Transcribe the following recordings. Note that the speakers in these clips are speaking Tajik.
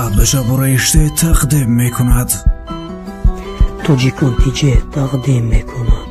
Абдуҷаббор Иште тақдим мекунад. Тоҷикон ТҶ тақдим мекунад.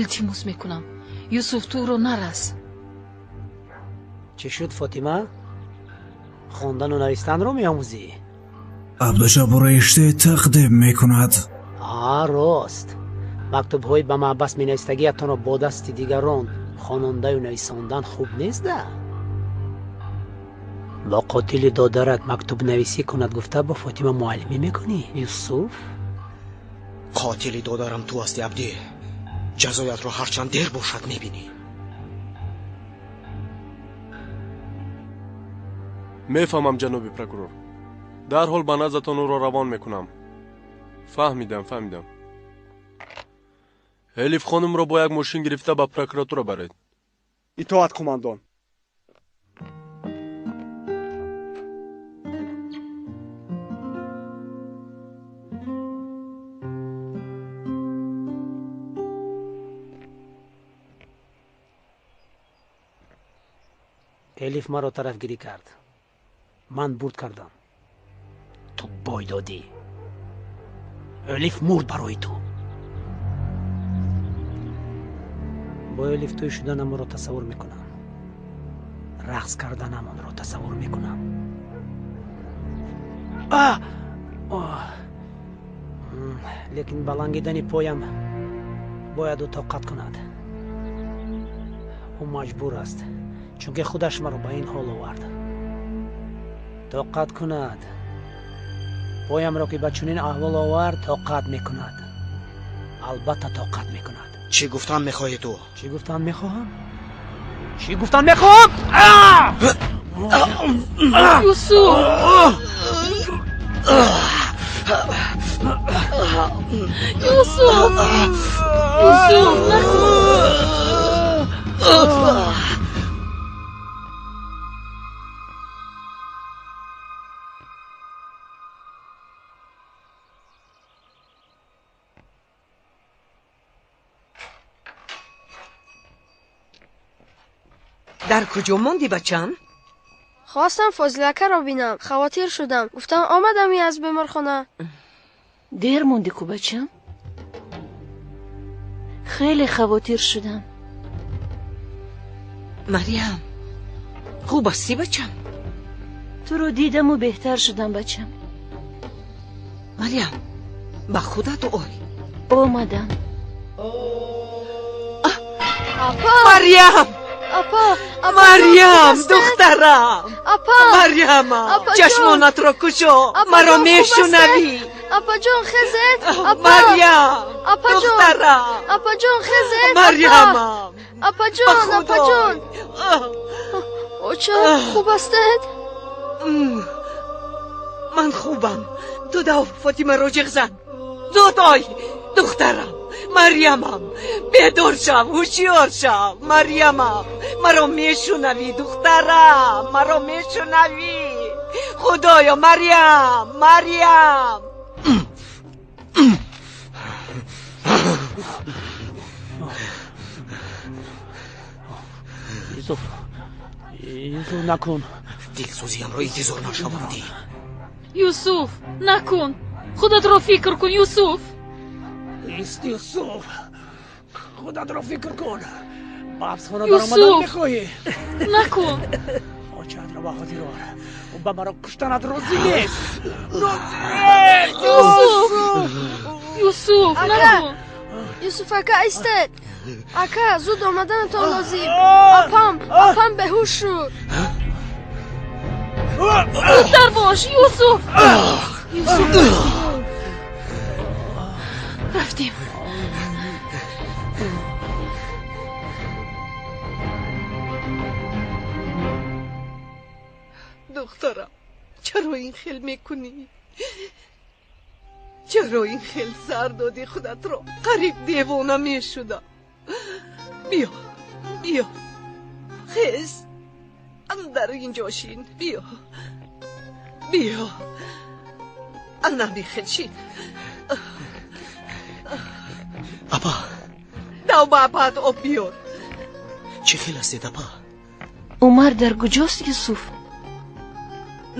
Илтимос мекунам, Юсуф, ту ӯро нарас. Чӣ шуд, Фотима? Хондану навистанро меомӯзӣ? Абдуҷаббор Иште тақдим мекунад. А, рост. Мактубҳои ба маҳбас менавистагиятонро бо дасти дигарон хонондаю нависондан хуб нест, да? Бо қотили додарат мактубнависӣ кунад гуфта бо Фотима муаллимӣ мекунӣ, Юсуф? Қотили додарам ту ҳастӣ, Абдӣ. Ҷазоятро ҳарчанд дер бошад мебинӣ. Мефаҳмам, ҷаноби прокурор. Дарҳол ба наздатон ӯро равон мекунам. Фаҳмидам, фаҳмидам. Элиф хонумро бо як мошин гирифта ба прокуратура баред. Итоат, қумандон. Элиф маро тарафгирӣ кард. Ман бурд кардам. Ту бой додӣ. Элиф мурд барои ту. Бо Элиф тӯй шуданамонро тасаввур мекунам. Рақс карданамонро тасаввур мекунам. Лекин ба лангидани поям бояд ӯ тоқат кунад. Ӯ маҷбур аст, чунки худаш маро ба ин ҳол овард. Тоқат кунад. Поямро ки ба чунин аҳвол овард, тоқат мекунад. Албатта тоқат мекунад. Чӣ гуфтан мехоҳӣ ту? Чӣ гуфтан мехоҳам? Чӣ гуфтан мехоҳам? Юсуф! Юсуф! Юсуф, накун! Дар куҷо монди, бачам? Хостам Фозилакаро бинам. Хавотир шудам. Гуфтам омадами аз беморхона. Дер монди ку, бачам? Хеле хавотир шудам. Марьям, хуб ҳастӣ, бачам? Туро дидаму беҳтар шудам, бачам. Марьям, ба худат ой. Омадам. Апа! Марьям! Апа! Марьям, духтарам! Апа! Марьямам, чашмонатро кушо, маро мешунавӣ? Апаҷон, хезед! Апа! Марьям, Апаҷон! духтарам! Апаҷон, хезед! Марьямам! Апаҷон, апаҷон! Оча, хуб ҳастед? Ман хубам. Ту дав Фотимаро ҷиғ зан. Зуд ой, духтарам. Марьямам, бедор шав, ҳушёр шав. Марьямам, маро мешунавӣ, духтарам, маро мешунавӣ. Худоё, Марьям, Марьям. Юсуф, Юсуф, накун. Дилсӯзиямро интизор нашав, Абдӣ. Юсуф, накун. Худатро фикр кун, Юсуф. Ист, Юсуф. Худатро фикр кун. Ба ҳабсхона даромадан мехоҳӣ? Накун. Очаатро ба хотир овар. Ӯ ба маро куштанат розӣ нест. Розӣ нест. Юсуф! Юсуф, накун. Юсуф ака, истед. Ака, зуд омаданатон лозим. Апам, апам беҳуш шуд. Зудтар бош, Юсуф. Юсуф. Рафтем. Духтарам, чаро ин хел мекунӣ? Чаро ин хел сар додӣ худатро? Қариб девона мешудам. Биё, биё, хез, дар инҷо шин. Биё, биё, намехел шин. Апа, дав ба апаат об биёр. Чӣ хел ҳастед, апа? Умар дар куҷост, Юсуф?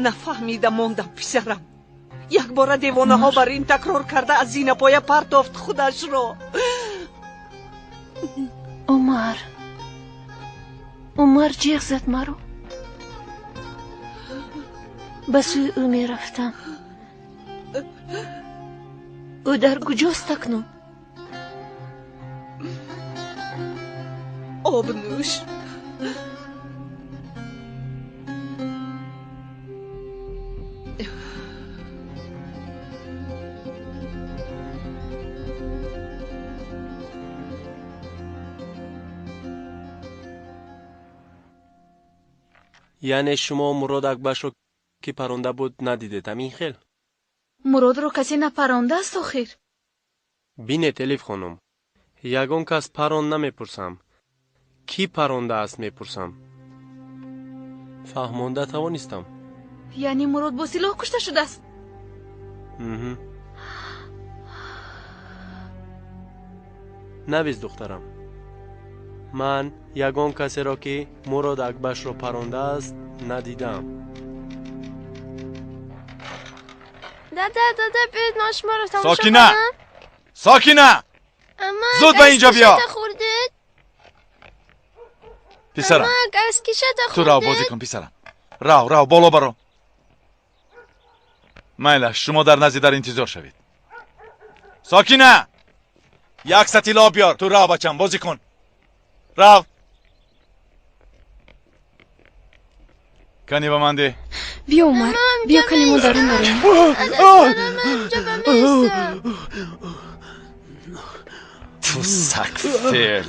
Нафаҳмида мондам, писарам. Якбора девонаҳо бар ин такрор карда аз зинапоя партофт худашро. Умар, Умар ҷеғ зад маро. Ба сӯи ӯ мерафтам. Ӯ дар куҷост акнун? Об нӯш. Яъне шумо Мурод Акбашро ки паронда буд надидед, ҳамин хел? Муродро касе напарондааст охир. Бинед, Элиф хонум, ягон кас парон намепурсам. Кӣ парондааст мепурсам. Фаҳмонда тавонистам. Яъне Мурод бо силоҳ кушта шудааст? Навиз, духтарам. Ман ягон касеро ки Мурод Акбашро парондааст надидаам. Дада, дада, биёед ман шуморо тамошо Сокина! кунам. Сокина! Амак, Зуд ба аз инҷо биё. кишата хӯрдед? Писарам, Амак, аз кишата ту рав бозӣ хӯрдед? кун, писарам. Рав, рав, боло баро. Майлаш, шумо дар назди дар интизор шавед. Сокина! Як сатил об биёр. Ту рав, бачам, бозӣ кун. Рав. Кани ба ман деҳ. Биё, Умар, биё кани мо дарун бароем. Дада, ман инҷо ба меистам. Ту сагфел.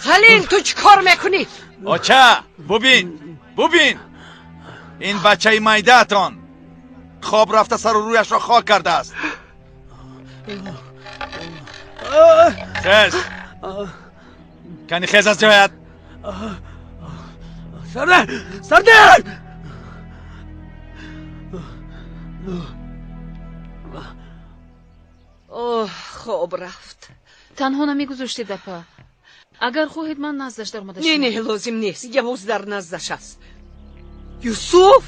Халил, ту чӣ кор мекунӣ? Оча, бубин, бубин. Ин бачаи майдаатон хоб рафта сару рӯяшро хок кардааст. Хез. Кани хез аз ҷоят. Сардар! Сардар! Оҳ, хоб рафт. Танҳо намегузоштед, апа. Агар хоҳед, ман наздаш даромада Не, не, лозим нест. Явуз дар наздаш аст. Юсуф!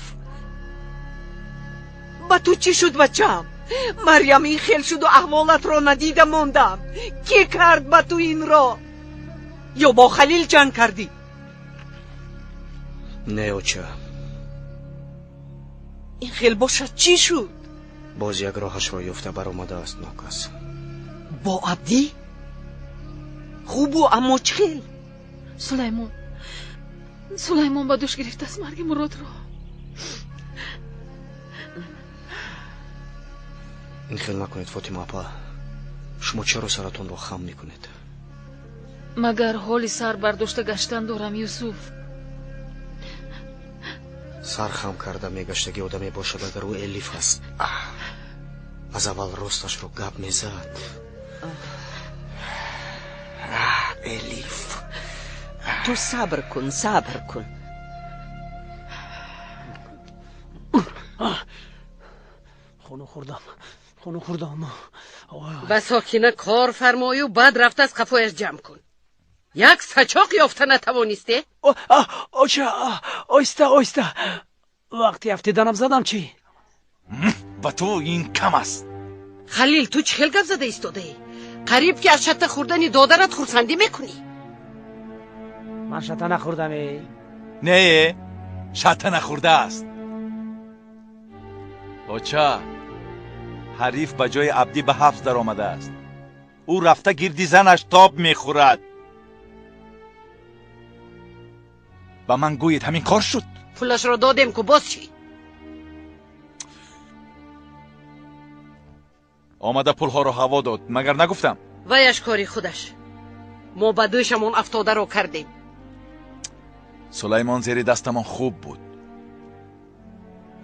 Ба ту чӣ шуд, бачам? Марьям ин хел шуду аҳволатро надида мондам. Кӣ кард ба ту инро? Ё бо Халил ҷанг кардӣ? Не, оча. Ин хел бошад чӣ шуд? Боз як роҳашро ёфта баромадааст нокас. Бо Абдӣ? Хубу, аммо чӣ хел? Сулаймон, Сулаймон ба дӯш гирифтааст марги Муродро. Ин хел накунед, Фотима апа. Шумо чаро саратонро хам мекунед? Магар ҳоли сар бардошта гаштан дорам, Юсуф? Сар хам карда мегаштаги одаме бошад, агар ӯ Элиф аст. Аз аввал росташро гап мезад. Элиф, ту сабр кун, сабр кун. Хуну хӯрдам, хуну хӯрдам. Ба Сокина кор фармою, баъд рафта аз қафояш ҷамъ кун. Як сачоқ ёфта натавонисте? Оча, оҳиста, оҳиста. Вақти афтиданам задам чӣ? Ба ту ин кам аст. Халил, ту чӣ хел гап зада истодаӣ? Қариб ки аз шатта хӯрдани додарат хурсандӣ мекунӣ. Ман шатта нахӯрдам. Не, шатта нахӯрдааст. Оча, ҳариф ба ҷои Абдӣ ба ҳабс даромадааст. Ӯ рафта гирди занаш тоб мехӯрад. Ба ман гӯед, ҳамин кор шуд? Пулашро додем ку, боз чӣ? Омада пулҳоро ҳаво дод, магар нагуфтам? Ваяш кори худаш. Мо ба дӯшамон афтодаро кардем. Сулаймон зери дастамон хуб буд.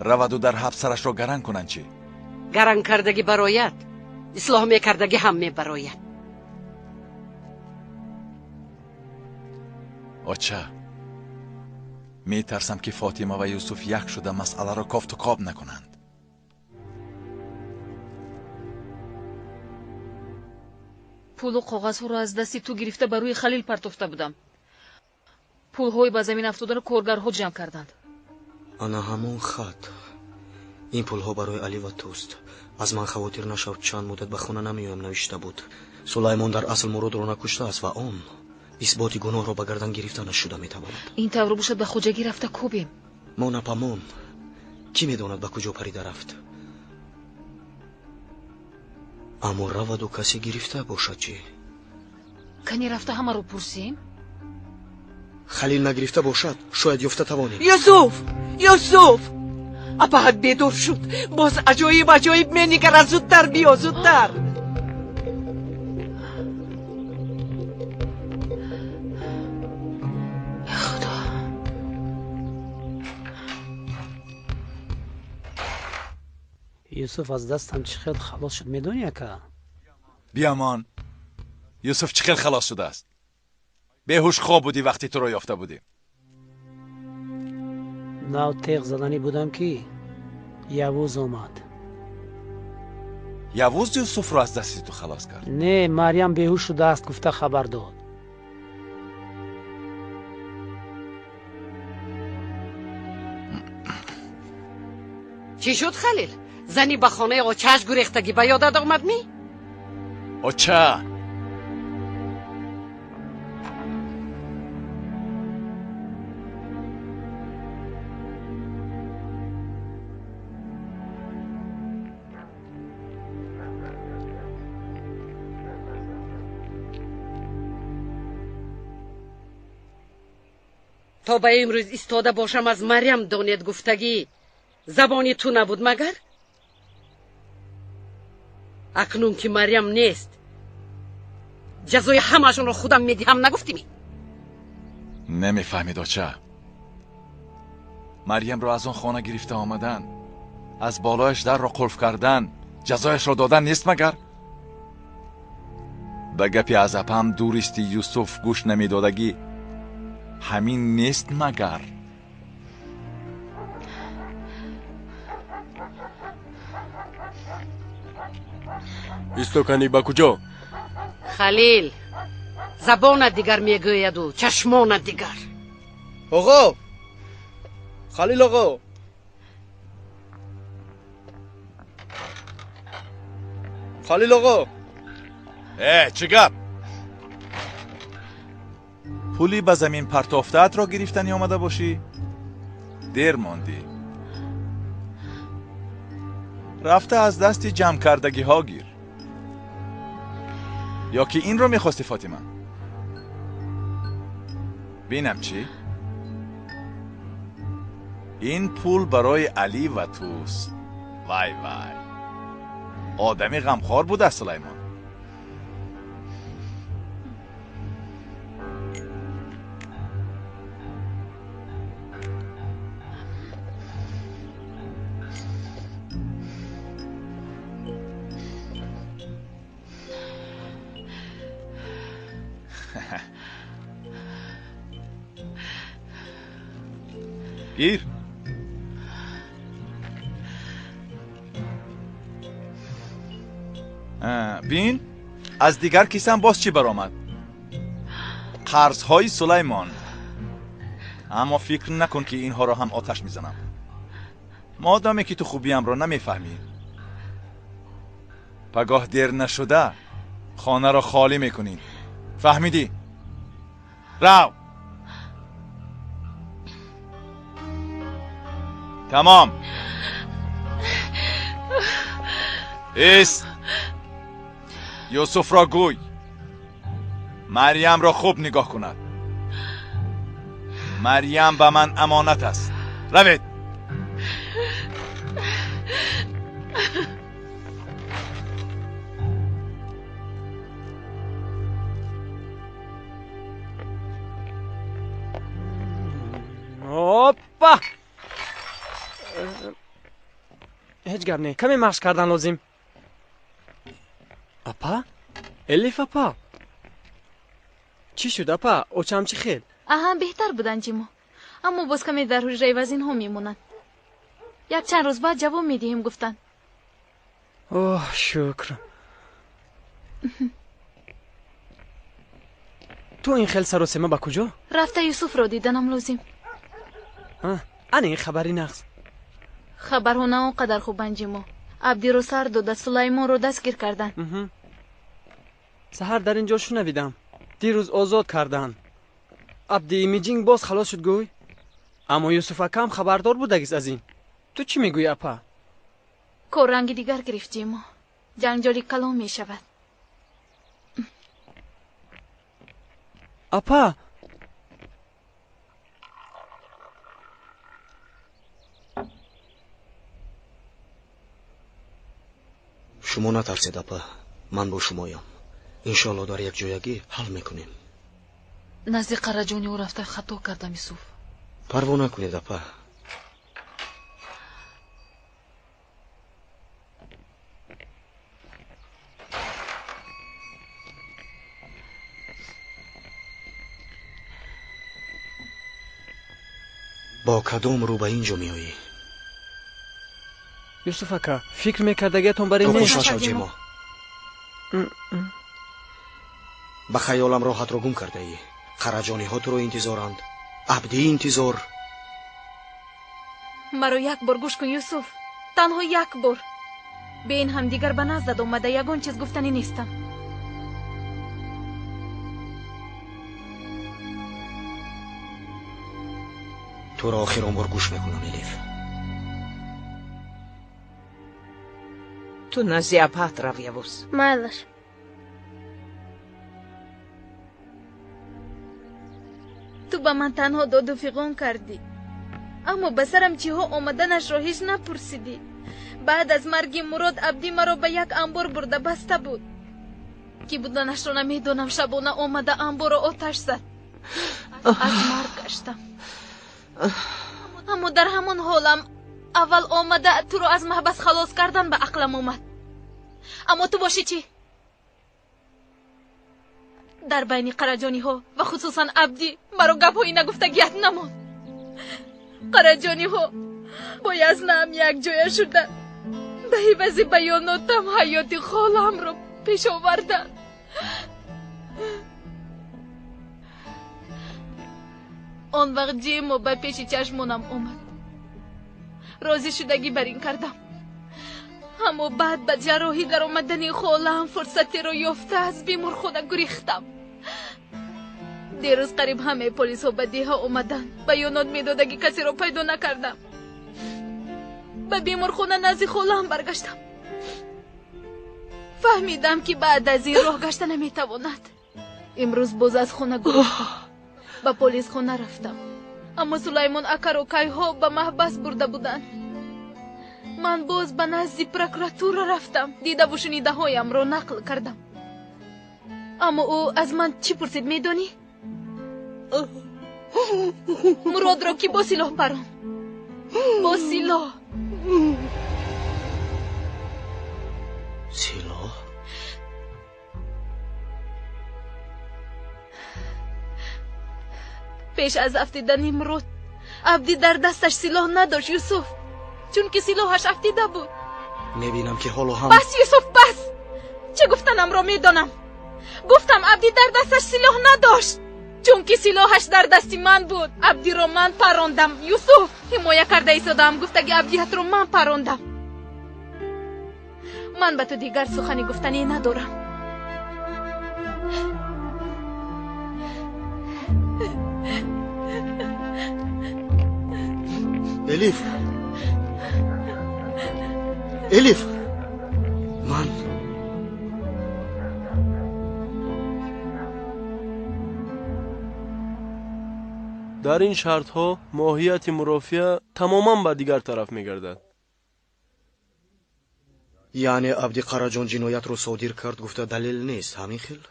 Раваду дар ҳабс сарашро гаранг кунанд чӣ? Гаранг кардагӣ барояд, ислоҳ мекардагӣ ҳам мебарояд. Оча, метарсам ки Фотима ва Юсуф як шуда масъаларо кофту коб накунанд. Пулу коғазҳоро аз дасти ту гирифта ба рӯи Халил партофта будам. Пулҳои ба замин афтодаро коргарҳо ҷамъ карданд. Ана ҳамон хат. Ин пулҳо барои Алӣ ва туст. Аз ман хавотир нашав, чанд муддат ба хона намеоям навишта буд. Сулаймон дар асл Муродро накуштааст ва он исботи гуноҳро ба гардан гирифта нашуда метавонад. Ин тавр бошад, ба хоҷагӣ рафта кобем. Мо напамон. Кӣ медонад ба куҷо парида рафт? Аммо раваду касе гирифта бошад чӣ? Кани рафта ҳамаро пурсем? Халил нагирифта бошад, шояд ёфта тавонем. Юсуф! Юсуф! Апаҳат бедор шуд. Боз аҷоиб аҷоиб менигарад. Зудтар биё, зудтар. Худо. Юсуф аз дастам чӣ хел халос шуд, медонӣ, ака? Биёмон, Юсуф чӣ хел халос шудааст? Беҳуш хоб будӣ вақте туро ёфта будем. Нав теғ заданӣ будам ки Явуз омад. Явуз Юсуфро аз дасти ту халос кард? Не, Марьям беҳуш шудааст гуфта хабар дод. Чӣ шуд, Халил? Зани ба хонаи очааш гурехтагӣ ба ёдат омад ми? Оча! То ба имрӯз истода бошам аз Марьям донед гуфтагӣ забони ту набуд магар? Акнун ки Марьям нест, ҷазои ҳамаашонро худам медиҳам нагуфтимӣ? Намефаҳмид, оча. Марьямро аз он хона гирифта омадан, аз болояш дарро қулф кардан, ҷазояшро додан нест магар? Ба гапи аз апам дуристи Юсуф гӯш намедодагӣ ҳамин нест магар? Истоканӣ ба куҷо? Халил, забонат дигар мегӯяду чашмонат дигар. Оғо! Халил оғо! Халил оғо! Э, чӣ гап? Пули ба замин партофтаатро гирифтанӣ омада бошӣ? Дер мондӣ. Рафта аз дасти ҷамъкардагиҳо гир. Ё ки инро мехости, Фотима? Бинам чӣ? Ин пул барои Алӣ ва туст. Вай вай, одами ғамхор будааст Сулаймон. Гир. Бин, аз дигар кисам боз чӣ баромад? Қарзҳои Сулаймон. Аммо фикр накун, ки инҳоро ҳам оташ мезанам. Модоме ки ту хубиямро намефаҳмӣ. Пагоҳ дер нашуда хонаро холӣ мекунӣ. Фаҳмидӣ? Рав. Тамом. Ист. Юсуфро гӯй Марьямро хуб нигоҳ кунад. Марьям ба ман амонат аст. Равед. Опа! Ҳеҷ гап не, каме машқ кардан лозим. Апа? Элиф апа? Чӣ шуд, апа? Очам чӣ хел? Аҳа, беҳтар буданд, Ҷимо. Аммо боз каме дар ҳуҷраи вазинҳо мемонанд. Якчанд рӯз баъд ҷавоб медиҳем, гуфтанд. Оҳ, шукр. Ту ин хел саросема ба куҷо? Рафта Юсуфро диданам лозим. Ана ин хабари нағз. Хабарҳо на он қадар хубанд, Ҷимо. Абдиро сар дода, Сулаймонро дастгир карданд. Саҳар дар ин ҷо шунавидам. Дирӯз озод карданд. Абди Миҷинг боз халос шуд гӯй. Аммо Юсуф акам хабардор будагист аз ин. Ту чӣ мегӯӣ, апа? Кор ранги дигар гирифт, Ҷимо. Ҷанҷоли калон мешавад. Апа! Шумо натарсед, апа. Ман бо шумоям. Иншоалло дар якҷоягӣ ҳал мекунем. Назди Қараҷони ӯ рафта хато кардам, Юсуф. Парво накунед, апа. Бо кадом рӯ ба ин ҷо меоӣ? Юсуф ака, фикр мекардагиатон бар ин Ту нест? хуш нашав, Ҷимо. Ба хаёлам роҳатро гум кардаӣ. Қараҷониҳо туро интизоранд. Абдӣ интизор. Маро як бор гӯш кун, Юсуф. Танҳо як бор. Бе ин ҳам дигар ба наздат омада ягон чиз гуфтанӣ нестам. Туро охирон бор гӯш мекунам, Элиф. Ту назди апаат рав, Явуз. Майлаш. Ту ба ман танҳо доду фиғон кардӣ. Аммо ба сарам чиҳо омаданашро ҳеҷ напурсидӣ. Баъд аз марги Мурод Абдӣ маро ба як амбор бурда баста буд. Ки буданашро намедонам, шабона омада амборро оташ зад. Аз марг гаштам. Аммо дар ҳамон ҳолам аввал омада туро аз маҳбас халос кардан ба ақлам омад. Аммо ту бошӣ чӣ? Дар байни қараҷониҳо ва хусусан Абдӣ маро гапҳои нагуфтагият намонд. Қараҷониҳо бо Язнаам якҷоя шуда ба ивази баёнотам ҳаёти холамро пеш оварданд. Он вақт Ҷимо ба пеши чашмонам омад. Розӣ шудагӣ бар ин кардам. Аммо баъд ба ҷарроҳӣ даромадани холаам фурсатеро ёфта аз беморхона гурехтам. Дирӯз қариб ҳамаи полисҳо ба деҳа омаданд. Баёнот медодагӣ касеро пайдо накардам. Ба беморхона назди холаам баргаштам. Фаҳмидам, ки баъд аз ин роҳ гашта наметавонад. Имрӯз боз аз хона гурехтам. Ба полисхона рафтам. Аммо Сулаймон акаро кайҳо ба маҳбас бурда буданд. Ман боз ба назди прокуратура рафтам. Дидаву шунидаҳоямро нақл кардам. Аммо ӯ аз ман чӣ пурсид, медонӣ? Муродро ки бо силоҳ парон? Бо силоҳ. Силоҳ? Пеш аз афтидани Мурод Абдӣ дар дасташ силоҳ надошт, Юсуф, чунки силоҳаш афтида буд. Мебинам ки ҳоло ҳам. Бас, Юсуф, бас! Чӣ гуфтанамро медонам. Гуфтам, Абдӣ дар дасташ силоҳ надошт, чунки силоҳаш дар дасти ман буд. Абдиро ман парондам, Юсуф. Ҳимоя карда истодаам, гуфтаги Абдиятро ман парондам. Ман ба ту дигар сухани гуфтанӣ надорам. Элиф, Элиф, ман Дар ин шартҳо моҳияти мурофиа тамоман ба дигар тараф мегардад. Яъне Абди Қараҷон ҷиноятро содир кард гуфта далел нест, ҳамин хел?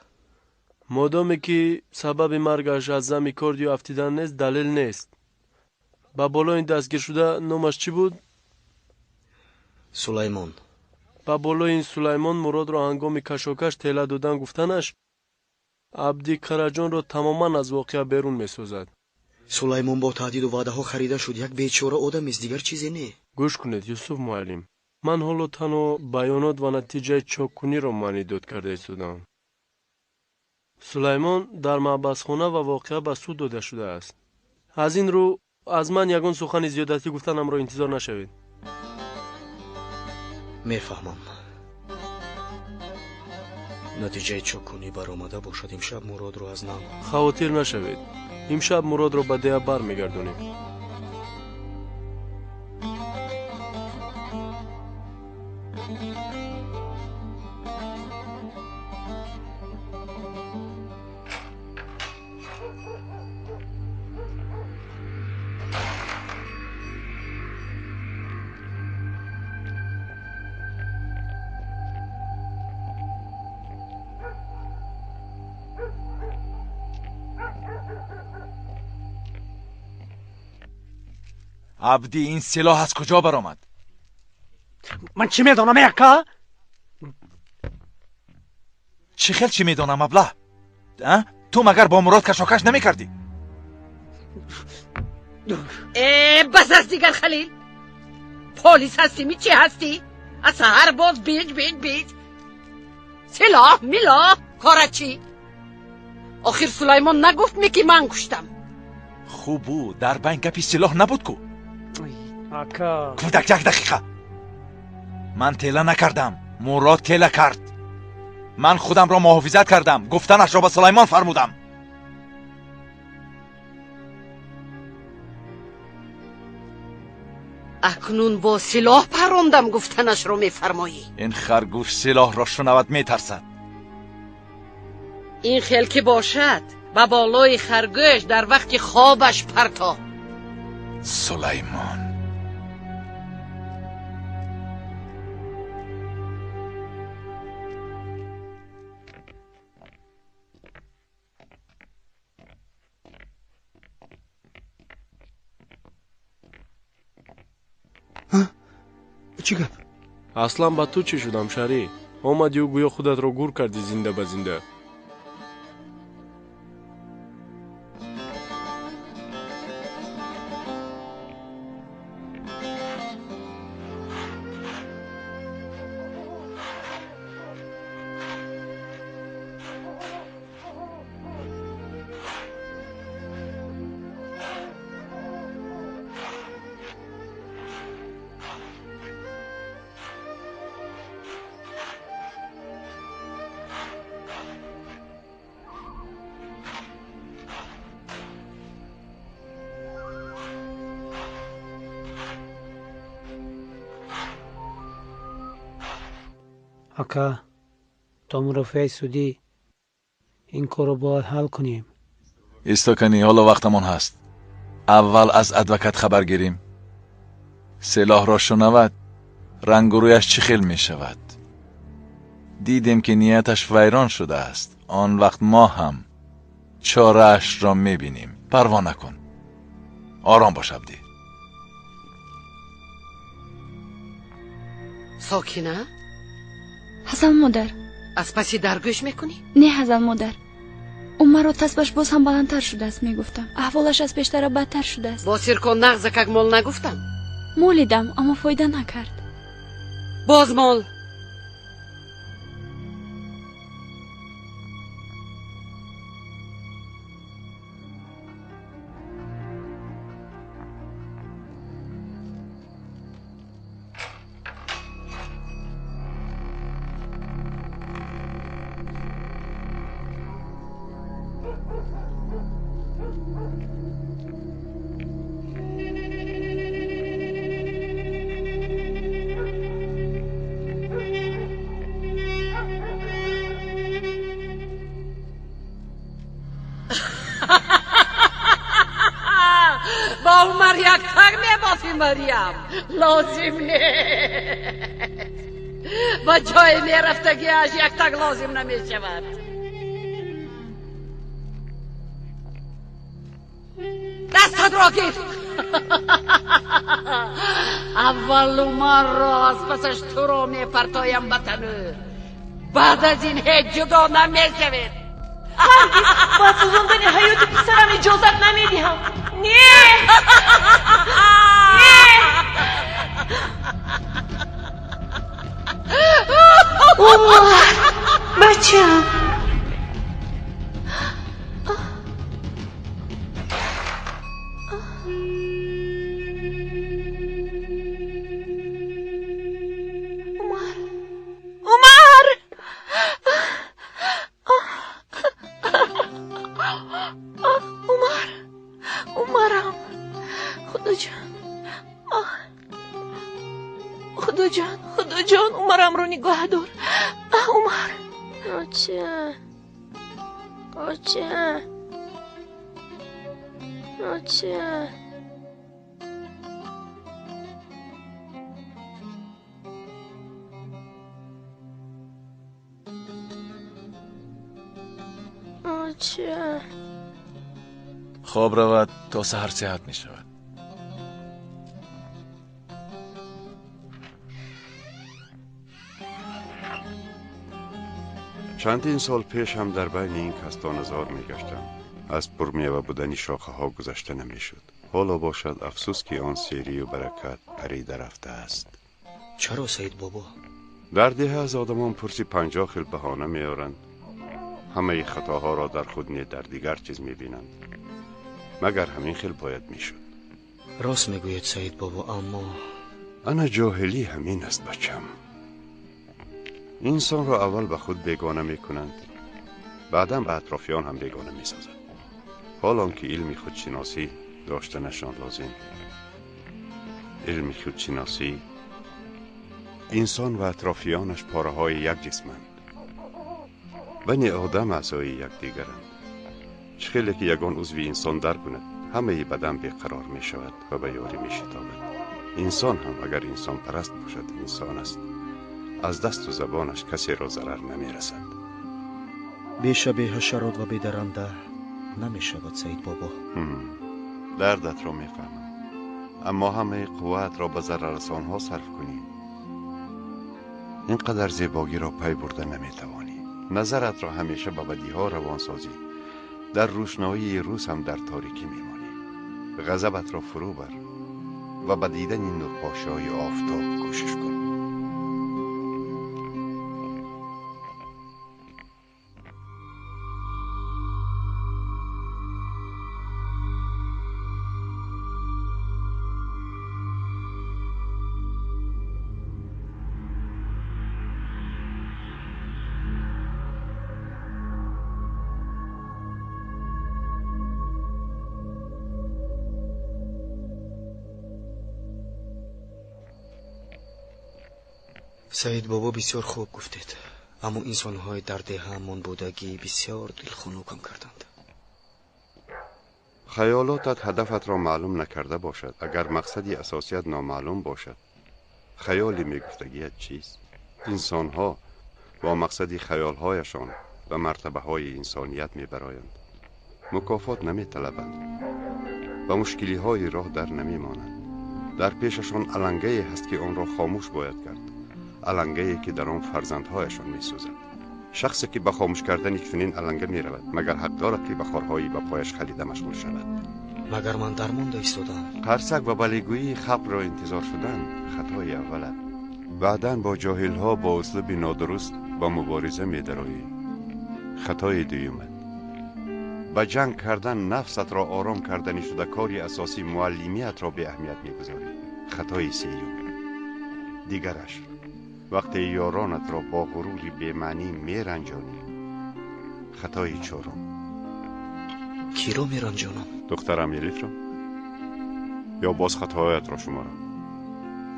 Модоме ки сабаби маргаш аз зами корд ё афтидан нест, далел нест. Ба болои дастгиршуда номаш чӣ буд? Сулаймон. Ба болои ин Сулаймон Муродро ҳангоми кашокаш тела додан гуфтанаш Абди Қараҷонро тамоман аз воқеа берун месозад. Сулаймон бо таҳдиду ваъдаҳо харида шуд. Як бечора одамест, дигар чизе не. Гӯш кунед, Юсуф муаллим, ман ҳоло танҳо баёнот ва натиҷаи чоккуниро маънидод карда истодам. Сулаймон дар маҳбасхона ва воқеа ба суд дода шудааст. Аз ин рӯ аз ман ягон сухани зиёдатӣ гуфтанамро интизор нашавед. Мефаҳмам. Натиҷаи чоккунӣ баромада бошад, имшаб Муродро аз нав. Хавотир нашавед, имшаб Муродро ба деҳа бармегардонем. Абдӣ, ин силоҳ аз куҷо баромад? Ман чӣ медонам, ака? Чӣ хел чӣ медонам, аблаҳ? Ту магар бо Мурод кашокаш намекардӣ? Э, бас аст дигар, Халил. Полис ҳастӣ, ми чӣ ҳастӣ? Аз саҳар боз бич бич бич. Силоҳ, милоҳ, кора чӣ? Охир Сулаймон нагуфт ми ки ман куштам. Хубу, дар байн гапи силоҳ набуд ку? Ака. Кӯдак, як дақиқа. Ман тела накардам, Мурод тела кард. Ман худамро муҳофизат кардам, гуфтанашро ба Сулаймон фармудам. Акнун бо силоҳ парондам гуфтанашро мефармоӣ. Ин харгӯш силоҳро шунавад метарсад. Ин хел ки бошад, ба болои харгӯш дар вақти хобаш парто. Сулаймон. Чӣ гап? Аслан ба ту чӣ шудам, Шарӣ? Омадию гӯё худатро гур кардӣ зинда ба зинда. Ака, то мурофиаи судӣ ин корро бояд ҳал кунем. Истоканӣ, ҳоло вақтамон ҳаст. Аввал аз адвокат хабар гирим. Силоҳро шунавад, рангу рӯяш чӣ хел мешавад. Дидем ки нияташ вайрон шудааст. Он вақт мо ҳам чораашро мебинем. Парво накун. Ором бош, Абдӣ. Сокина? Ҳасан модар. Аз паси дар гӯш мекунӣ? Не, Ҳасан модар. Умарро тасбаш боз ҳам баландтар шудааст, мегуфтам. Аҳволаш аз пештара бадтар шудааст. Бо сирко нағзакак мол нагуфтам? Молидам, аммо фоида накард. Боз мол. Марьям, лозим нест. Ба ҷои мерафтагиаш яктак лозим намешавад. Дастатро гир. Аввал Умарро, аз пасаш туро мепартоям ба танӯр. Баъд аз ин ҳеҷ ҷудо намешавед. Ҳаргиз ба сӯзондани ҳаёти писарам иҷозат намедиҳам. Не! Умар, бачам. Умар, Умар! Умар, Умарам. Худоҷон. Худоҷон, Худоҷон, Умарамро нигоҳ дор. Умар. Оча. Оча. Оча. Оча. Хоб равад, то саҳар сеҳат мешавад. Чандин сол пеш ҳам дар байни ин кастоназор мегаштам. Аз пурмева будани шохаҳо гузашта намешуд. Ҳоло бошад, афсӯс, ки он серию баракат парида рафтааст. Чаро, Саид бобо? Дар деҳа аз одамон пурси 50 хел баҳона меоранд. Ҳамаи хатоҳоро дар худ не, дар дигар чиз мебинанд. Магар ҳамин хел бояд мешуд? Рост мегӯед, Саид бобо, аммо ана ҷоҳилӣ ҳамин аст, бачам. Инсонро аввал ба худ бегона мекунанд, баъдан ба атрофиён ҳам бегона месозанд. Ҳол он ки илми худшиносӣ доштанашон лозим. Илми худшиносӣ инсон ва атрофиёнаш пораҳои як ҷисманд. Бани одам аъзои якдигаранд. Чӣ хеле ки ягон узви инсон дар кунад, ҳамаи бадан беқарор мешавад ва ба ёрӣ мешитобад. Инсон ҳам агар инсонпараст бошад, инсон аст. Аз дасту забонаш касеро зарар намерасад. Беша беҳашарот ва бедаранда намешавад, Саид бобо. Дардатро мефаҳмам, аммо ҳамаи қувваатро ба зараррасонҳо сарф кунӣ, ин қадар зебогиро пай бурда наметавонӣ. Назаратро ҳамеша ба бадиҳо равон созӣ, дар рӯшноии рӯз ҳам дар торикӣ мемонӣ. Ғазабатро фурӯ бар ва ба дидани нурпошои офтоб кӯшиш кун. Саид бобо, бисёр хуб гуфтед, аммо инсонҳои дар деҳаамон будагӣ бисёр дилхунукам карданд. Хаёлотат ҳадафатро маълум накарда бошад, агар мақсади асосият номаълум бошад, хаёли мегуфтагият чист? Инсонҳо бо мақсади хаёлҳояшон ба мартабаҳои инсоният мебароянд, мукофот наметалабанд, ба мушкилиҳои роҳ дар намемонанд. Дар пешашон алангае ҳаст, ки онро хомӯш бояд кард, алангае ки дар он фарзандҳояшон месӯзад. Шахсе ки ба хомӯш кардани чунин аланга меравад, магар ҳақ дорад ки ба хорҳои ба пояш халида машғул шавад? Магар ман дармонда истодам? Қарсак ва балегӯии халқро интизор шудан хатои аввалат. Баъдан бо ҷоҳилҳо бо услуби нодуруст ба мубориза медароӣ. Хатои дуюмат. Ба ҷанг кардан нафсатро ором кардани шуда кори асосӣ муаллимиятро беаҳамият мегузорӣ. Хатои сеюм. Дигараш. Вақте ёронатро бо ғурури бемаънӣ меранҷонӣ. Хатои чорум. Киро меранҷонам? Духтарам Элифро? Ё боз хатоҳоятро шуморам?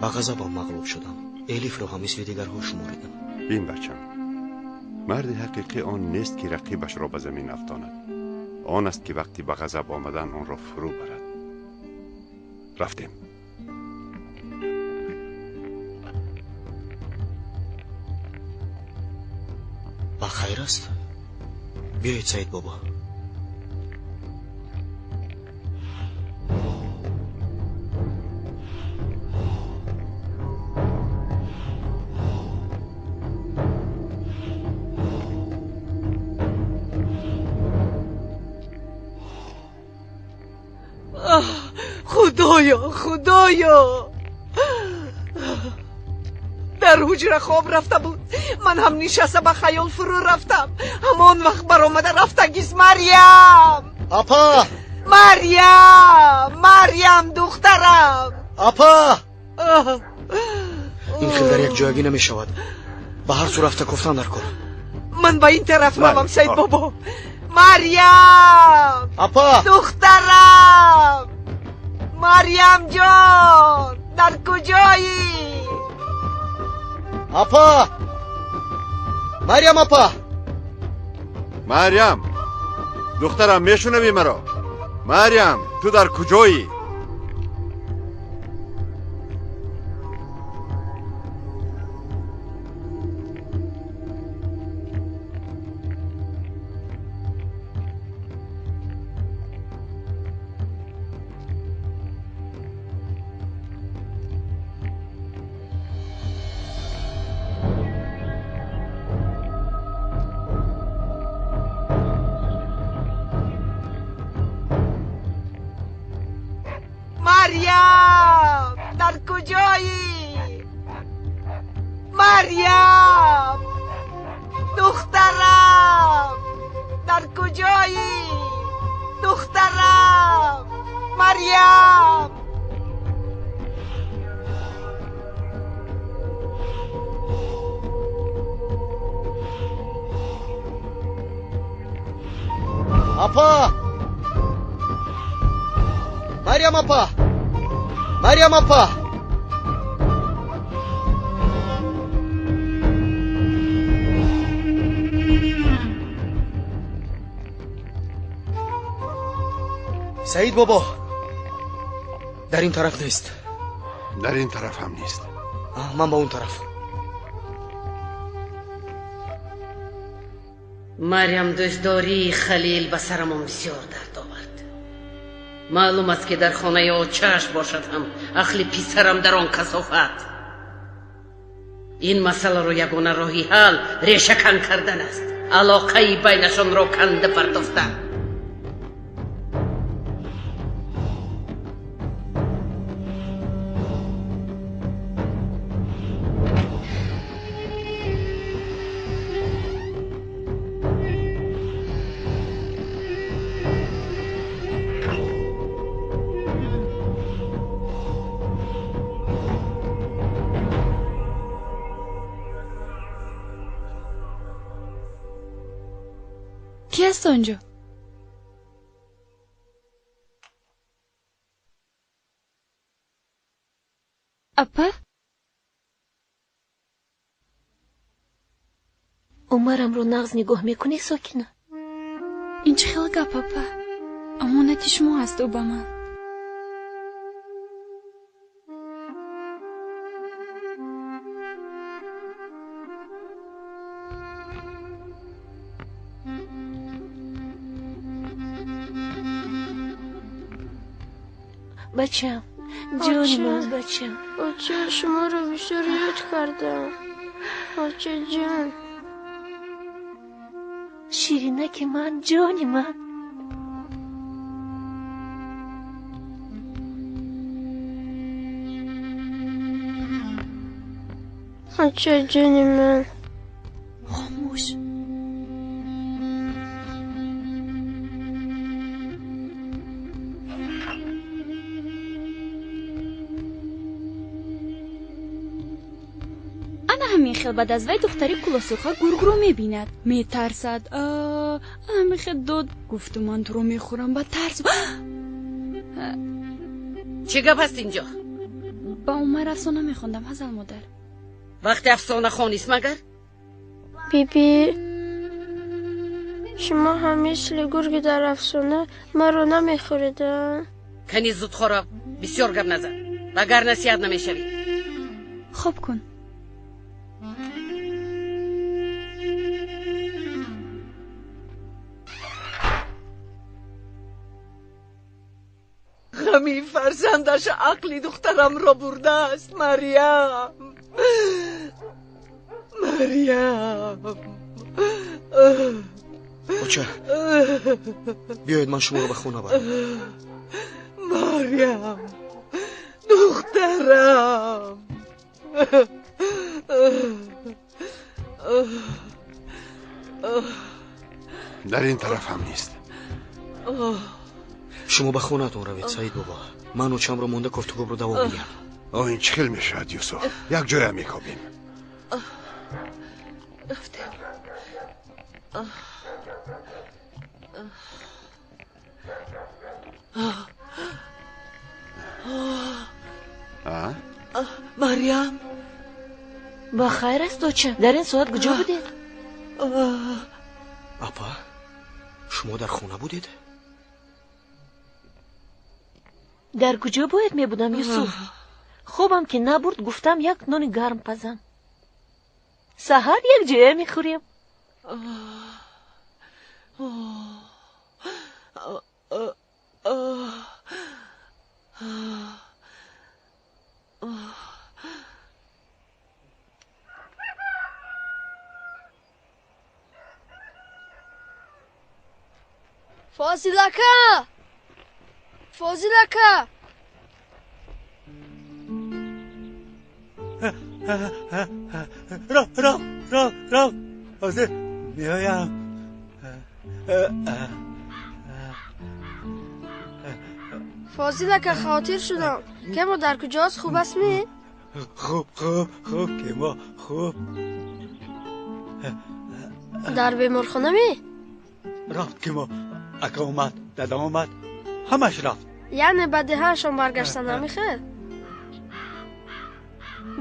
Ба ғазабам мағлуб шудам. Элифро ҳам мисли дигарҳо шуморидам. Бин бачам, марди ҳақиқӣ он нест ки рақибашро ба замин афтонад. Он аст ки вақти ба ғазаб омадан онро фурӯ барад. Рафтем. Ба хайр аст? Биёед, Саид бобо. Худоё, худоё, дар ҳуҷра хоб рафта буд. Ман ҳам нишаста ба хаёл фурӯ рафтам. Ҳамон вақт баромада рафтагист. Марьям! Апа! Марьям! Марьям, духтарам! Апа! Ин хел дар як ҷоягӣ намешавад. Ба ҳар су рафта кофтан дар кор. Ман ба ин тараф равам, Саид бобо. Марьям! Апа! Духтарам! Марьям ҷон, дар куҷоӣ? Апа! Марьям апа! Марьям! Духтарам, мешунавӣ маро? Марьям, ту дар куҷоӣ? Марьям, дар куҷоӣ? Марьям, духтарам, дар куҷоӣ? Духтарам, Марьям! Апа! Марьям апа! Марьям апа! Саид бобо, дар ин тараф нест. Дар ин тараф ҳам нест. Ман ба он тараф. Марьям дӯстдории Халил ба сарамон бисёр дард овард. Маълум аст, ки дар хонаи очааш бошад ҳам ақли писарам дар он касофат. Ин масъаларо ягона роҳи ҳал решакан кардан аст. Алоқаи байнашонро канда партофтан. Ки аст онҷо? Апа? Умарамро нағз нигоҳ мекунӣ, Сокина? Ин чӣ хел гап, апа? Амонати шумо аст ӯ ба ман. Бачам, ҷони ман, бачам. Оча, шуморо бисёр ёд кардам. Очаҷон. Ширинаки ман, ҷони ман. Оча, ҷони ман. Хомӯш. Ана ҳамин хел баъд аз вай духтари кулоҳсурха гургро мебинад, метарсад. Ҳамин хел дод гуфту ман туро мехӯрам ба тарс. Чӣ гап аст инҷо? Ба Умар афсона мехондам, ҳазал модар. Вақти афсона хонист магар? Биби, шумо ҳам мисли гурги дар афсона маро намехӯред? Кани зуд хӯрок, бисёр гап назан, вагарна сиҳат намешавӣ. Хоб кун. Ғами фарзандаш ақли духтарамро бурдааст. Марьям, Марьям. Оча, биёед ман шуморо ба хона барам. Марьям, духтарам. Дар ин тараф ҳам нест. Шумо ба хонаатон равед, Саид бобо. Ман очамро монда кофтукобро давом медиҳам. Ин чӣ хел мешавад, Юсуф? Як ҷоя мекобем. Рафтем. Марьям. Ба хайр аст, оча? Дар ин соат куҷо будед? Апа, шумо дар хона будед? Дар куҷо бояд мебудам, Юсуф? Хобам ки набурд, гуфтам як нони гарм пазам. Саҳар як ҷоя мехӯрем. Фозил ака! Фозил ака! Ро, ро, ро, ро. Ҳозир меоям. Фозил ака, хотир шудам. Кемо дар куҷост? Хуб аст ми? Хуб, хуб, хуб, кемо, хуб. Дар беморхона ми? Рафт кемо. Ака омад, дадам омад, ҳамаш рафт. Яъне ба деҳаашон баргаштан, намехел?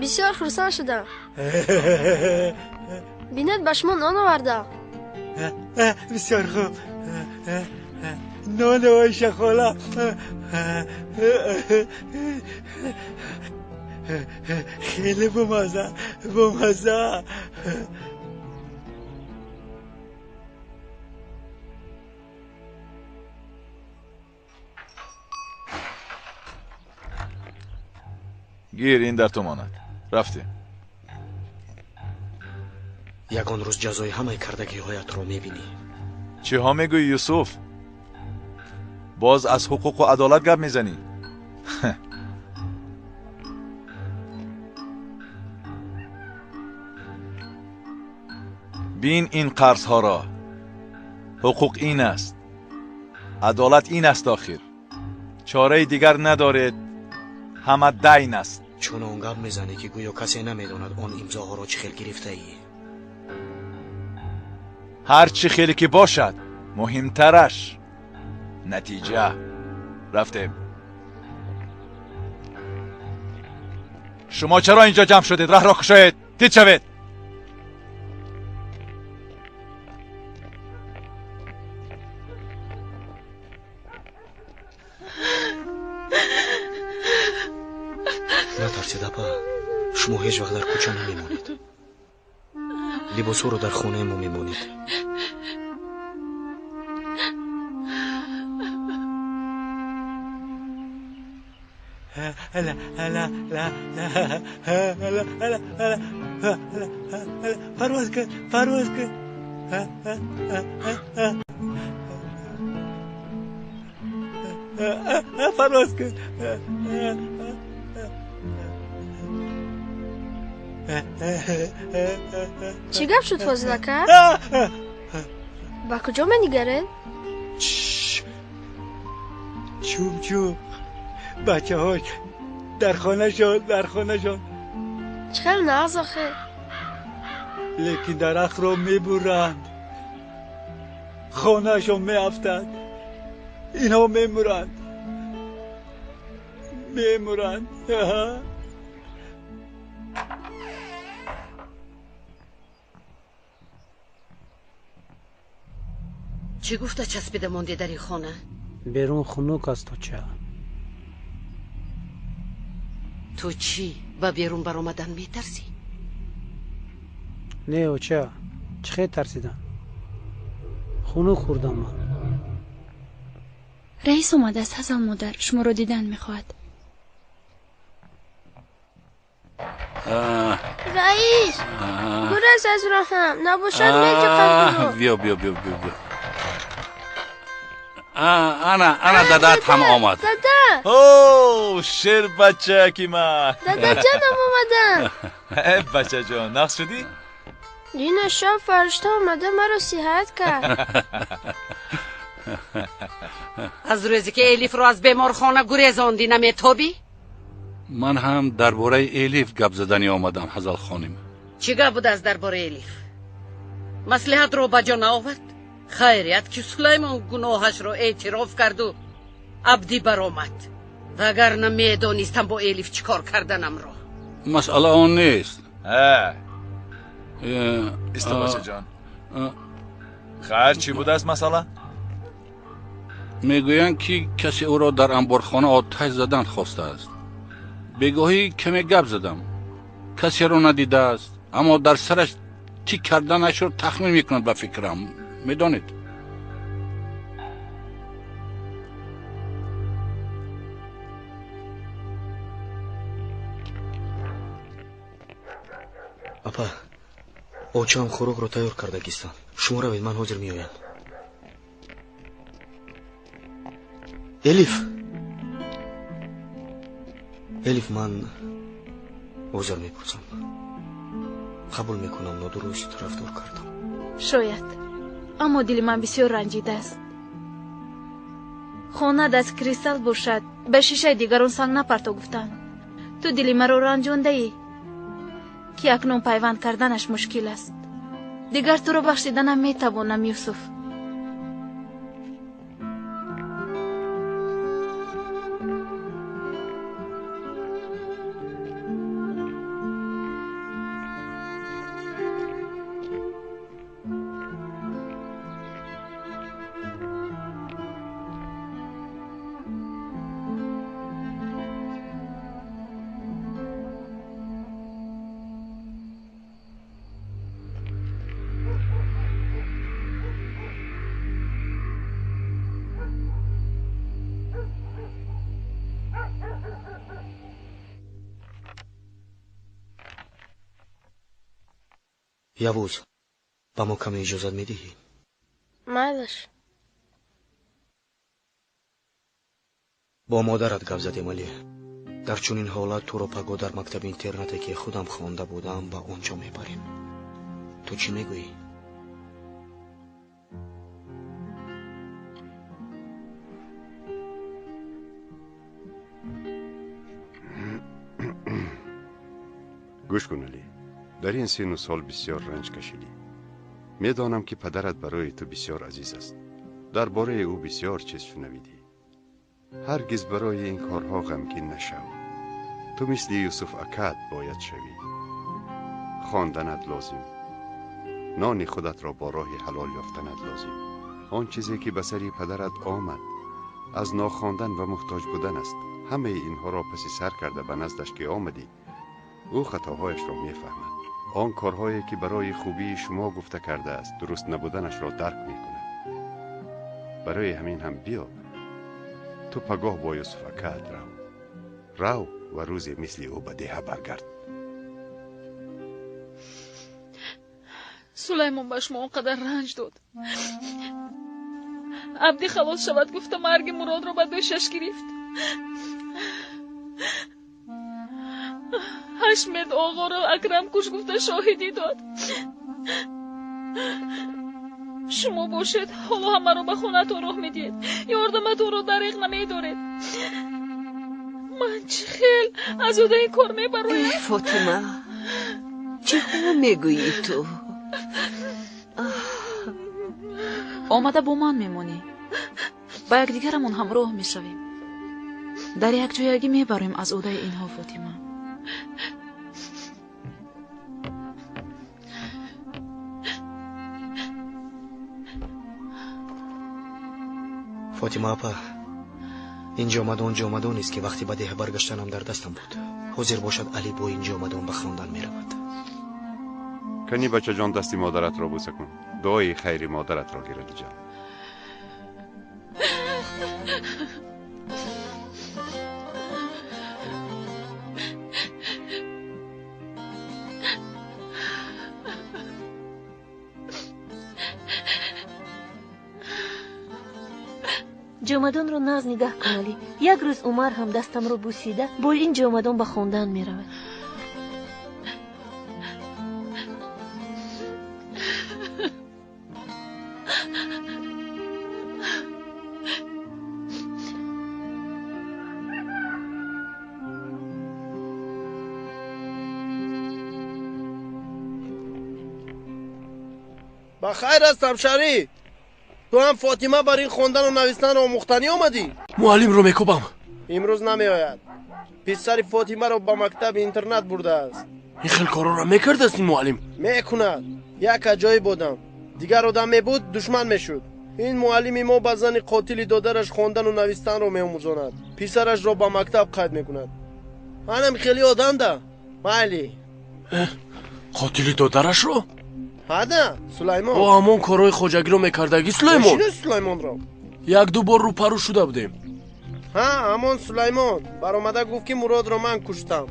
Бисёр хурсанд шудам. Бинед, ба шумо нон овардам. Бисёр хуб. Нон Оиша хола. Хеле бомаза, бомаза. Гир, ин дар ту монад. Рафтем. Ягон рӯз ҷазои ҳамаи кардагиҳоятро мебинӣ. Чиҳо мегӯӣ, Юсуф? Боз аз ҳуқуқу адолат гап мезанӣ? Бин ин қарзҳоро. Ҳуқуқ ин аст, адолат ин аст. Охир чораи дигар надоред, ҳама дайн аст. Чунон гап мезанӣ, ки гӯё касе намедонад он имзоҳоро чӣ хел гирифтаӣ. Ҳар чӣ хеле ки бошад, муҳимтараш натиҷа. Рафтем. Шумо чаро инҷо ҷамъ шудед? Раҳро кушоед, дид шавед. Натарсед, апа, шумо ҳеҷ вақт дар кӯча намемонед. Либосҳоро дар хонаи мо мемонед. Парвоз кун, парвоз кун. Парвоз кун. Чӣ гап шуд, Фозил ака? Ба куҷо менигаред? Чумчуқ, бачаҳош дар хонашон, дар хонашон. Чӣ хел нағз охе. Лекин дарахтро мебуранд, хонаашон меафтад, инҳо мемуранд, мемуранд. Чӣ гуфта часпида монди дар ин хона? Берун хунук аст, оча. Ту чӣ, ба берун баромадан метарсӣ? Не, оча, чӣ хел тарсидам? Хунук хӯрдам ман. Раис омадааст, Ҳазал модар, шуморо дидан мехоҳад. Раис, гурез аз роҳам, набошад меҷиқам туро. Биё, биё, биё, биё, биё. Ана, ана дадат ҳам омад. Дада! О, шербачаки ман! Дадаҷонам омаданд. Э, бачаҷон, нағз шудӣ? Дина шаб фаришта омада маро сиҳат кард. Аз рӯзе ки Элифро аз беморхона гурезондӣ, наметобӣ? Ман ҳам дар бораи Элиф гап заданӣ омадам, Ҳазал хоним. Чӣ гап будааст дар бораи Элиф? Маслиҳатро ба ҷо наовард? Хайрият ки Сулаймон гуноҳашро эътироф карду Абдӣ баромад, вагарна медонистам бо Элиф чӣ кор карданамро. Масъала он нест. Исто, бачаҷон. Хайр, чӣ будааст масъала? Мегӯянд ки касе ӯро дар амборхона оташ задан хостааст. Бегоҳӣ каме гап задам, касеро надидааст, аммо дар сараш тик карданашро тахмин мекунад, ба фикрам, медонед. Апа, очаам хӯрокро тайёр карда гистанд. Шумо равед, ман ҳозир меоям. Элиф, Элиф, ман узр мепурсам. Қабул мекунам, нодуруст рафтор кардам. Шояд, аммо дили ман бисёр ранҷидааст. Хонад аз кристалл бошад, ба шишаи дигарон санг напарто гуфтанд. Ту дили маро ранҷондаӣ, ки акнун пайванд карданаш мушкил аст. Дигар туро бахшиданам метавонам, Юсуф. Явуз, ба мо каме иҷозат медиҳӣ? Майлаш. Бо модарат гап задем, Али. Дар чунин ҳолат туро пагоҳ дар мактаби интернате, ки худам хонда будам, ба он ҷо мебарем. Ту чӣ мегӯӣ? Гӯш кун, Али. Дар ин сину сол бисёр ранҷ кашидӣ. Медонам, ки падарат барои ту бисёр азиз аст. Дар бораи ӯ бисёр чиз шунавидӣ. Ҳаргиз барои ин корҳо ғамгин нашав. Ту мисли Юсуф акат бояд шавӣ. Хонданат лозим, нони худатро бо роҳи ҳалол ёфтанат лозим. Он чизе ки ба сари падарат омад, аз нохондан ва муҳтоҷ будан аст. Ҳамаи инҳоро паси сар карда ба наздаш ки омадӣ, ӯ хатоҳояшро мефаҳмад. Он корҳое ки барои хубии шумо гуфта кардааст, дуруст набуданашро дарк мекунад. Барои ҳамин ҳам биё, ту пагоҳ бо Юсуф акаат рав. Рав ва рӯзе мисли ӯ ба деҳа баргард. Сулаймон ба шумо он қадар ранҷ дод. Абдӣ халос шавад гуфта марги Муродро ба дӯшаш гирифт. Ҳашмед оғоро Акрам куш гуфта шоҳидӣ дод. Шумо бошед, ҳоло ҳамаро ба хонаатон роҳ медиҳед, ёрдаматонро дариқ намедоред. Ман чӣ хел аз уҳдаи ин кор мебароям? Эй Фотима, чӣ мегӯӣ ту? Омада бо ман мемонӣ. Ба якдигарамон ҳамроҳ мешавем. Дар якҷоягӣ мебароем аз уҳдаи инҳо, Фотима. Фотима апа, ин ҷомадон ҷомадонест ки вақти ба деҳа баргаштанам дар дастам буд. Ҳозир бошад Али бо ин ҷомадон ба хондан меравад. Кани бачаҷон, дасти модаратро бӯса кун. Дуои хайри модаратро гир, Алиҷон. Ҷомадонро нағз нигаҳ кун, Алӣ. Як рӯз Умар ҳам дастамро бусида бо ин ҷомадон ба хондан меравад. Ба хайр ҳастам, шарӣ. Ту ҳам Фотима бар ин хондану навистанро омӯхтанӣ омадӣ? Муаллимро мекӯбам. Имрӯз намеояд. Писари Фотимаро ба мактаби интернат бурдааст. Ин хел корҳоро мекардааст ин муаллим? Мекунад. Як аҷоиб одам. Дигар одам мебуд, душман мешуд. Ин муаллими мо ба зани қотили додараш хондану навистанро меомӯзонад. Писарашро ба мактаб қайд мекунад. Манам хеле одам да. Майли. Қотили додарашро? Ҳада, Сулаймон. О, ҳамон корҳои хоҷагиро мекардагӣ, Сулаймон? Мешинос Сулаймонро? Як-ду бор рӯпарӯ шуда будем. Ҳа, ҳамон Сулаймон. Баромада гуфт, ки Муродро ман куштам.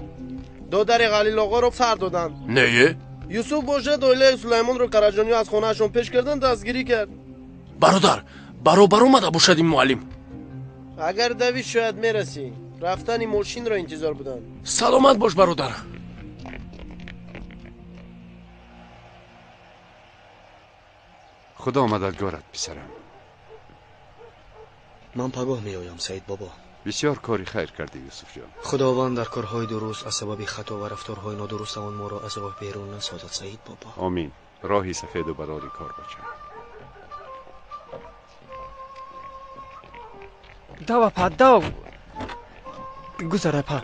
Додари Ғалилоғоро сар доданд. Не? Юсуф бошад, оилаи Сулаймонро Караҷониё аз хонаашон пеш кардан дастгирӣ кард. Бародар, баробар омада бошад ин муаллим. Агар давӣ, шояд мерасӣ. Рафтани мошинро интизор буданд. Саломат бош, бародар. Худо мададгорат, писарам. Ман пагоҳ меоям, Саид бобо. Бисёр кори хайр кардӣ, Юсуфҷон. Худованд дар корҳои дуруст аз сабаби хато ва рафторҳои нодурустамон моро аз роҳ берун насозад, Саид бобо. Омин. Роҳи сафеду барори кор, бача. Дав, апа, дав. Гузар, апа.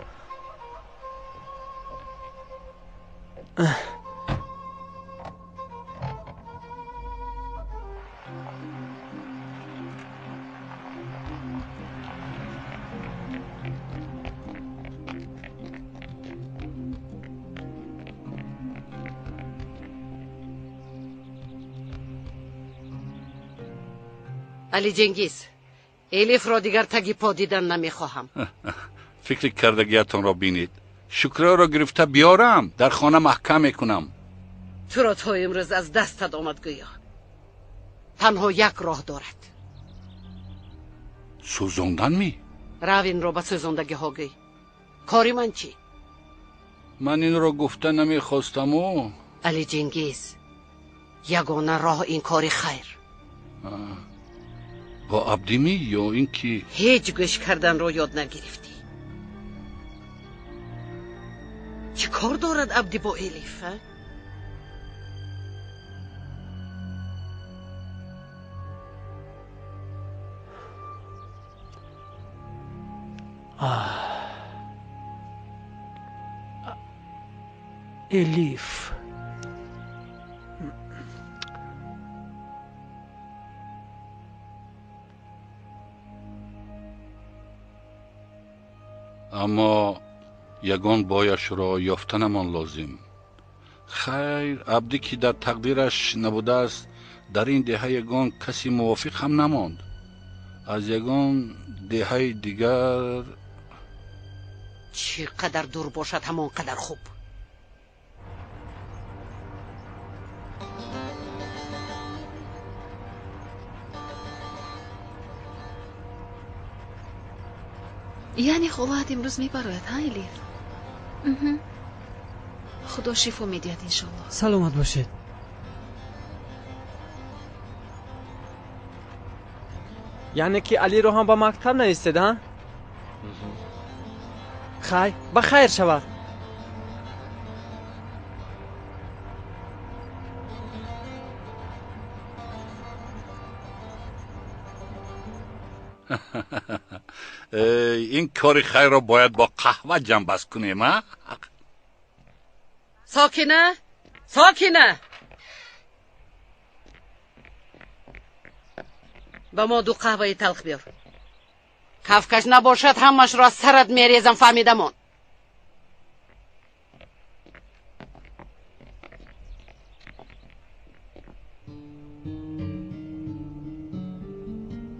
Али Ҷенгиз, Элифро дигар таги по дидан намехоҳам. Фикри кардагиятонро бинед. Шукриёро гирифта биёрам, дар хона маҳкам мекунам. Туро то имрӯз аз дастат омад гӯё. Танҳо як роҳ дорад. Сӯзондан ми? Рав инро ба сӯзондагиҳо гӯй. Кори ман чӣ? Ман инро гуфта намехостаму. Али Ҷенгиз, ягона роҳ ин кори хайр. Бо Абдимӣ ё ин ки ҳеҷ гӯш карданро ёд нагирифтӣ. Чӣ кор дорад Абдӣ бо Элиф? Элиф. Аммо ягон бояшро ёфтанамон лозим. Хайр, Абдӣ ки дар тақдираш набудааст, дар ин деҳа ягон каси мувофиқ ҳам намонд. Аз ягон деҳаи дигар чӣ қадар дур бошад, ҳамон қадар хуб. Яъне холаат имрӯз мебарояд, ҳа, Элиф? Худо шифо медиҳад, иншоллоҳ. Саломат бошед. Яъне ки Алиро ҳам ба мактаб навистед, ҳа? Хай, ба хайр шавад. Ин кори хайрро бояд бо қаҳва ҷамъбаст кунем, а? Сокина, Сокина, ба мо ду қаҳваи талх биёр. Кафкаш набошад, ҳамашро аз сарат мерезам, фаҳмидамон.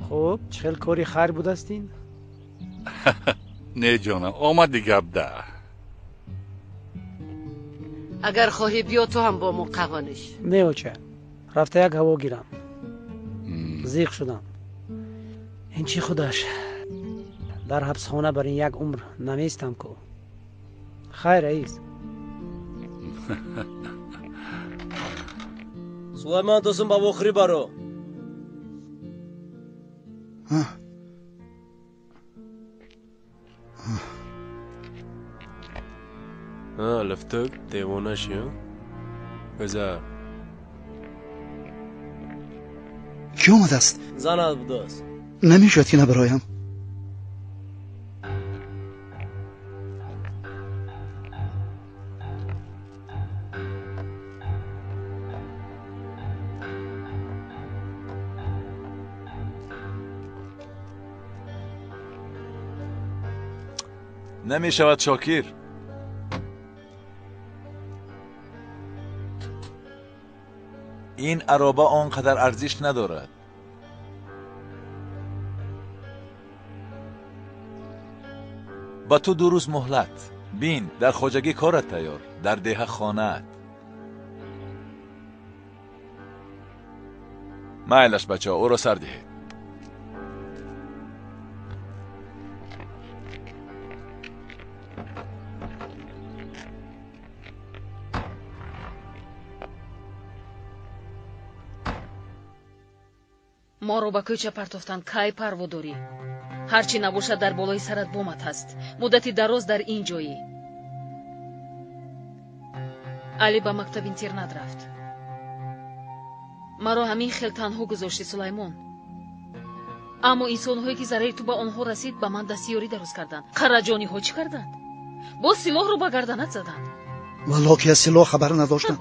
Хуб, чӣ хел кори хайр будаст ин? Не, ҷонам, омади гап да. Агар хоҳӣ, биё ту ҳам бо мо қаҳва нӯш. Не, оча, рафта як ҳаво гирам. Зиқ шудам. Ин чӣ худаш? Дар ҳабсхона бар ин як умр намеистам ку. Хайр, раис. Сулаймон, тосун ба вохӯрӣ баро. Лафтук девона ши, гузар. Кӣ омадааст? Занат будааст. Намешояд ки набароям. Намешавад, Шокир. Ин ароба он қадар арзиш надорад. Ба ту 2 рӯз муҳлат. Бин, дар хоҷагӣ корат тайёр, дар деҳа хонаат. Майлаш, бачаҳо, ӯро сар диҳед. Моро ба кӯча партофтанд, кай парво дорӣ? Ҳарчи набошад, дар болои сарат бомат ҳаст. Муддати дароз дар ин ҷоӣ. Али ба мактаб интернат рафт. Маро ҳамин хел танҳо гузоштӣ, Сулаймон. Аммо инсонҳое ки зарари ту ба онҳо расид, ба ман дастиёрӣ дароз карданд. Қараҷониҳо чӣ карданд? Боз силоҳро ба гарданат заданд. Валло ки аз силоҳ хабар надоштам.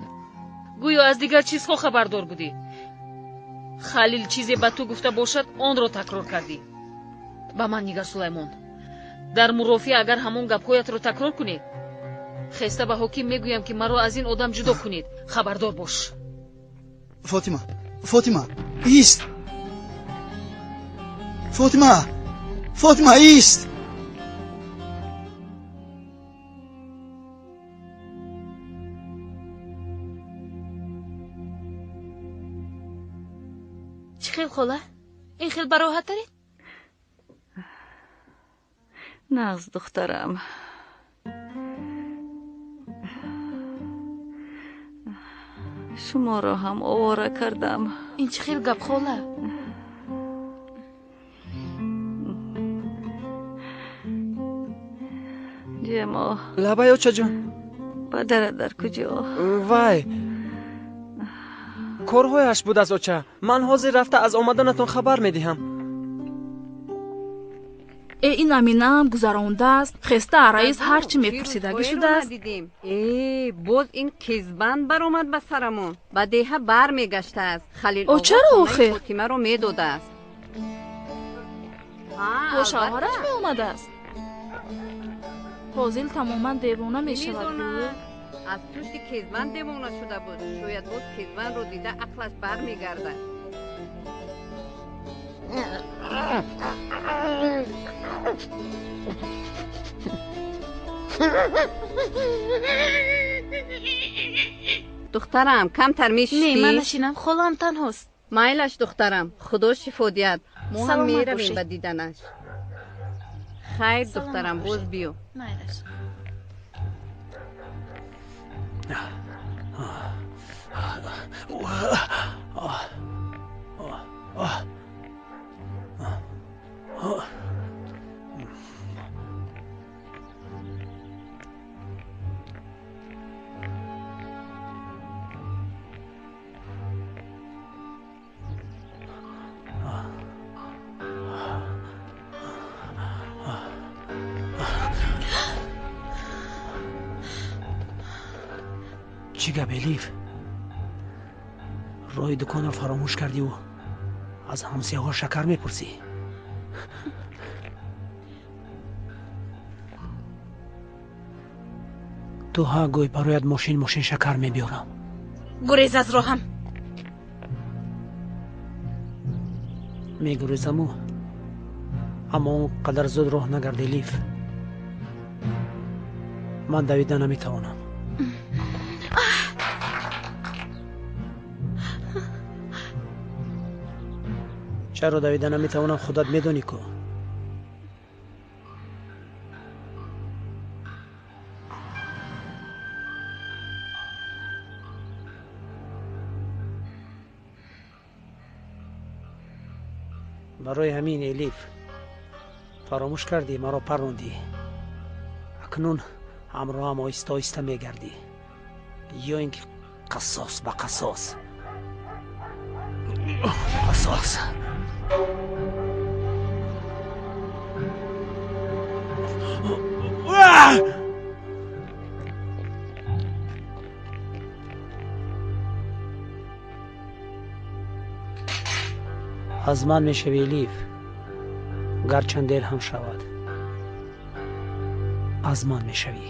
Гӯё аз дигар чизҳо хабардор будӣ. Халил чизе ба ту гуфта бошад, онро такрор кардӣ. Ба ман нигар, Сулаймон. Дар мурофиа агар ҳамон гапҳоятро такрор кунӣ, хеста ба ҳоким мегӯям ки маро аз ин одам ҷудо кунед. Хабардор бош. Фотима, Фотима, ист! Фотима, Фотима, ист! Чӣ хел, хола? Ин хел бароҳаттаред? Нағз, духтарам. Шуморо ҳам овора кардам. Ин чӣ хел гап, хола? Ҷемо. Лабай, очаҷон. Падарат дар куҷо? Вай, корҳояш будааст, оча. Ман ҳозир рафта аз омаданатон хабар медиҳам. Э, ин Аминаам гузарондааст. Хеста раис ҳар чӣ мепурсидагӣ шудааст. Э, боз ин кезбанд баромад ба сарамон. Ба деҳа бармегаштааст. Халил О, чаро охир? Фотимаро медодааст. Бо шавҳараш меомадааст. Фозил тамоман девона мешавад. Аз пушти кезбанд девона шуда буд. Шояд боз кезбандро дида ақлаш бармегардад. Духтарам, камтар мешишти? Не, ман нашинам, холаам танҳост. Майлаш, духтарам, худо шифо диҳад. Мо ҳам меравем ба диданаш. Хайр, духтарам, боз биё. Майлаш. Чӣ гап, Элиф? Роҳи дуконро фаромӯш кардиву аз ҳамсияҳо шакар мепурсӣ? Ту ҳа гӯй, бароят мошин мошин шакар мебиёрам. Гурез аз роҳам. Мегурезаму, аммо он қадар зуд роҳ нагард, Элиф. Ман давида наметавонам. Чаро давида наметавонам, худат медонӣ ку. Барои ҳамин, Элиф, фаромӯш кардӣ, маро паррондӣ. Акнун ҳамроҳам оҳиста оҳиста мегардӣ ё ин ки қассос ба қассос, қассос. Аз ман мешавӣ, Элиф, гарчанд дер ҳам шавад, аз ман мешавӣ.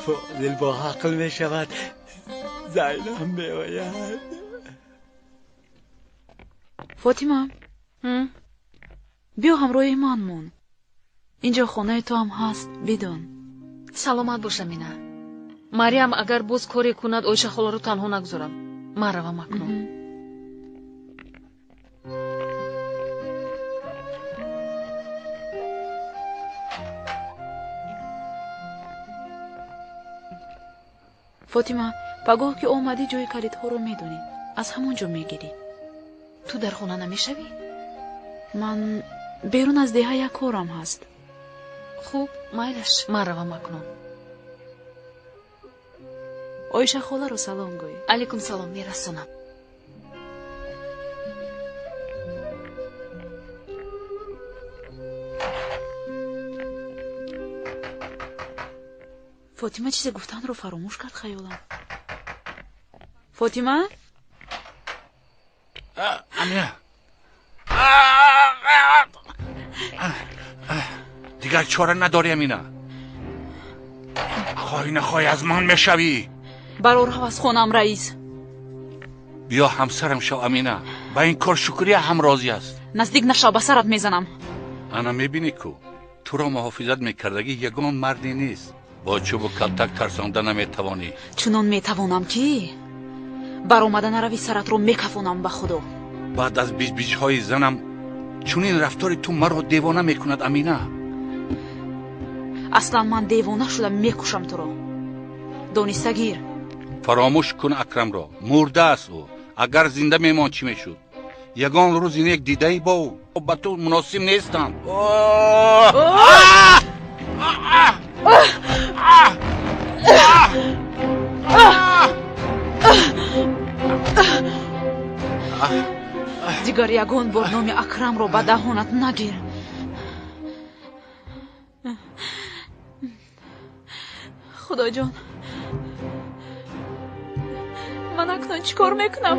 Фозил бо ақл мешавад, Зайнаб меояд. Фотима, биё ҳамроҳи ман мон. Инҷо хонаи ту ҳам ҳаст, бидон. Саломат бош, Амина. Мариям агар боз коре кунад, Оиша холаро танҳо нагузорам. Ман равам акнун. Фотима, пагоҳ ки омадӣ, ҷои калидҳоро медонӣ, аз ҳамон ҷо мегирӣ. Ту дар хона намешавӣ? Ман берун аз деҳа як корам ҳаст. Хуб, майлаш, ман равам акнун. Оиша холаро салом гӯй. Алайкум салом, мерасонам. Фотима чизе гуфтанро фаромӯш кард, хаёлам. Фотима? Амина, дигар чора надорӣ, Амина. Хоҳӣ нахоҳӣ аз ман мешавӣ. Барор аз хонаам, раис. Биё ҳамсарам шав, Амина. Ба ин кор Шукрия ҳам розӣ аст. Наздик нашав, ба сарат мезанам. Ана мебинӣ ку, туро муҳофизат мекардагӣ ягон марде нест. Бо чӯбу калтак тарсонда наметавонӣ. Чунон метавонам ки баромада нарави, саратро мекафонам, ба Худо. Баъд аз биҷбиҷҳои занам чунин рафтори ту маро девона мекунад, Амина. Аслан ман девона шуда мекушам туро. Дониста гир. Фаромӯш кун Акрамро, мурда аст ӯ. Агар зинда мемонд, чӣ мешуд? Ягон рӯзи нек дидаӣ бо ӯ? Ба ту муносиб нестанд. Дигар ягон бор номи Акрамро ба даҳонат нагир. Худоҷон, ман акнун чӣ кор мекунам?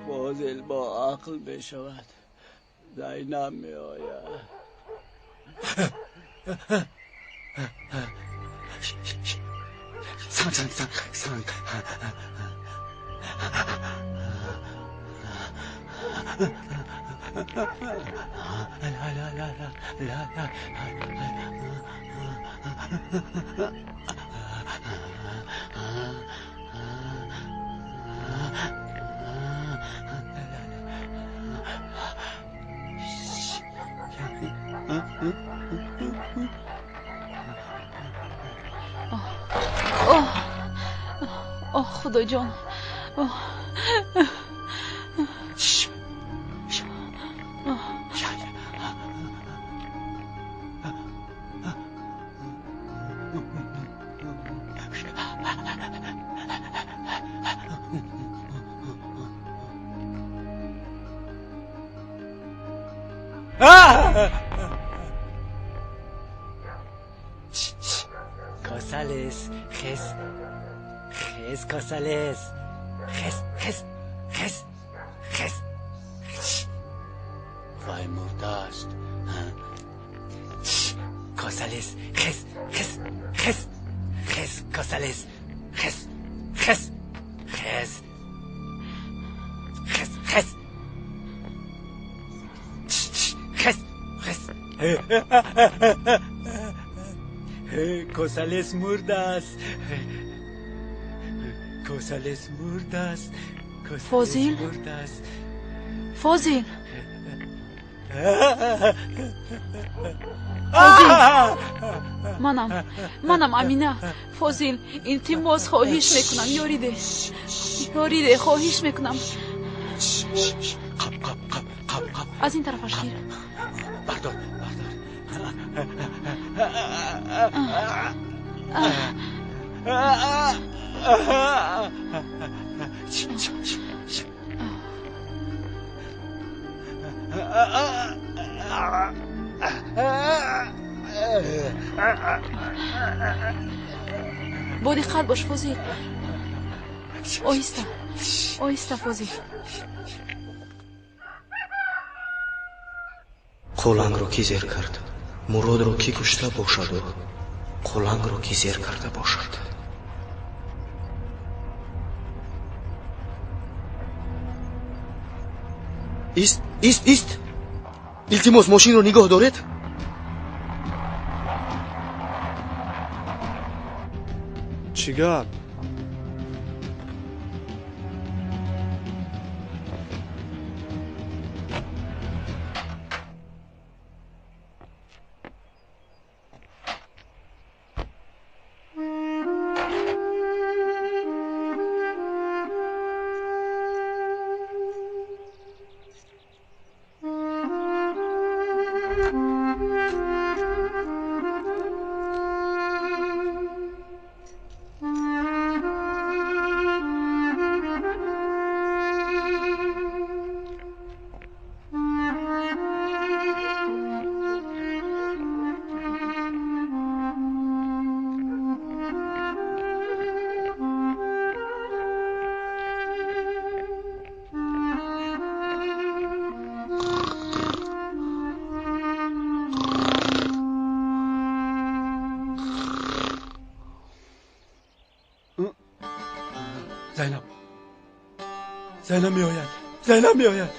Фозил бо ақл мешавад. Зайнаб меояд. Санг, санг, санг, санг. لا لا لا لا لا لا. Оҳ, оҳ, Худоҷон. Оҳ. Косалес, хес, хес, косалес, хес, хес, хес, хес. Вай мурдааст. Косалес, хес, хес, хес, хес, косалес, хес, хес, хес, хес, хес, хес, хес. Косалес мурдааст. Косалес мурдааст. Фозил? Фозил! Фозил! Манам, манам Амина. Фозил, илтимос, хоҳиш мекунам, ёрӣ деҳ. Ёрӣ деҳ, хоҳиш мекунам. Қап, қап, қап, қап, қап. Аз ин тарафаш гир. Бардор, бардор. Бо диққат бош, Фозил. Оҳиста, оҳиста, Фозил. Қулангро кӣ зер кард? Муродро кӣ кушта бошаду қулангро кӣ зер карда бошад? Ист, ист, ист! Илтимос, мошинро нигоҳ доред? Чӣ гап? Зайнаб, Зайнаб меояд, Зайнаб меояд.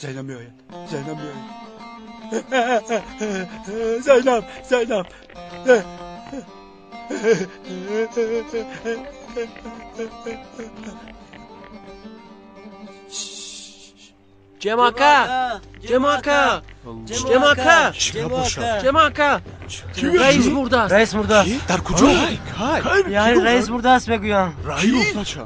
Зайнаб меояд, Зайнаб меояд. Зайнаб, Зайнаб. Ҷемака! Ҷемака! Ҷемака! Ҷемака! Раис мурдааст. Раис мурдааст. Дар куҷо? Яъне раис мурдааст мегӯянд. Раис?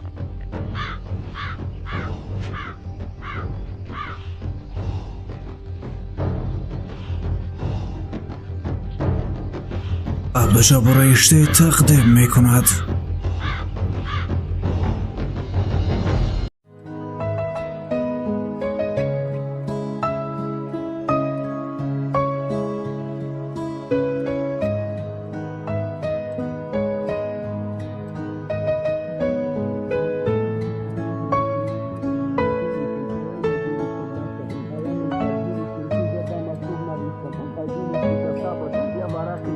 Абдуҷаббор Риштаи тақдим мекунад.